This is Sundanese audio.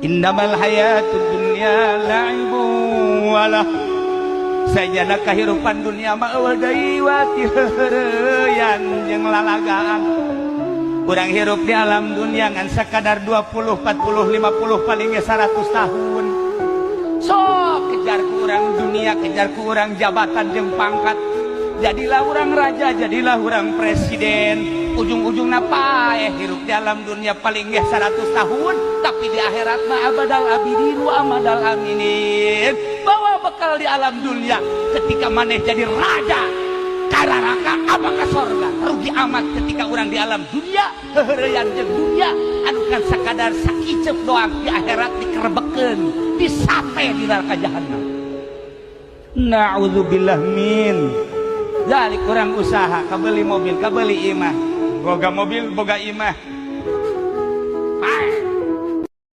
Innamal hayatud dunya la'ibun walah. Sajana kahirupan dunia mah eueuh deui wa tiheureyan jeung lalagaan. Urang hirup di alam dunia ngan sakadar 20, 40, 50 paling ge 100 tahun. Sok kejar ku urang dunia, kejar ku urang jabatan jeung pangkat. Jadilah urang raja, jadilah urang presiden. Ujung-ujungna paeh hirup di alam dunia paling ge 100 tahun, tapi di akhirat mah abadal abidin wa amadal aminin. Bawa bekal di alam dunia ketika maneh jadi raja ka neraka apa ka sorga. Rugi amat ketika orang di alam dunia heureyan jeung dunia anu kan sakadar sakiceup doang, di akhirat dikerebekeun, disate di neraka jahanam. Na'udzubillah min dzalik. Kurang usaha kabeli mobil, kabeli imah, boga mobil, boga imah.